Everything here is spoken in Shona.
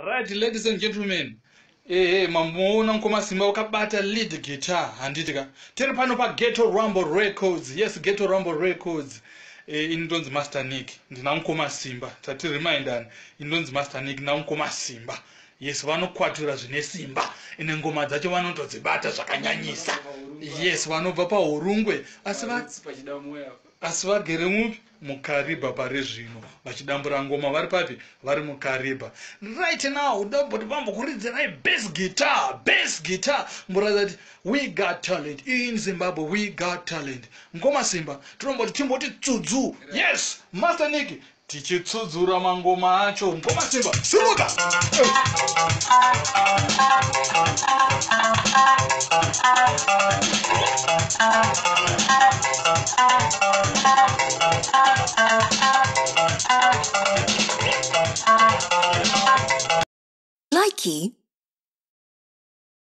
Right, ladies and gentlemen, ehe, mamuona Mukoma Simba wakabata lead guitar, handiti ka? Tiri pano paGhetto Rumble Records. Yes, Ghetto Rumble Records. Ini ndonzi Master Nick, ndina Mukoma Simba. Tati remindani, ini ndonzi Master Nick, ndina Mukoma Simba. Yes, vanokwatura zvine simba, ine ngoma dzacho vanotodzibata zvakanyanyisa. Yes, vanobva paHurungwe, asi va asi vagere mupi? MuKariba pari zvino, vachidambura ngoma vari papi? Vari muKariba right now. Damboti vambokuridzirai bass guitar, bass guitar, mboratidza kuti we got talent in Zimbabwe, we got talent. Ngoma Simba, tinomboti timboti tsudzu. Yes, Master Nick, tichitsudzura mangoma acho. Ngoma Simba, simuka. Likey.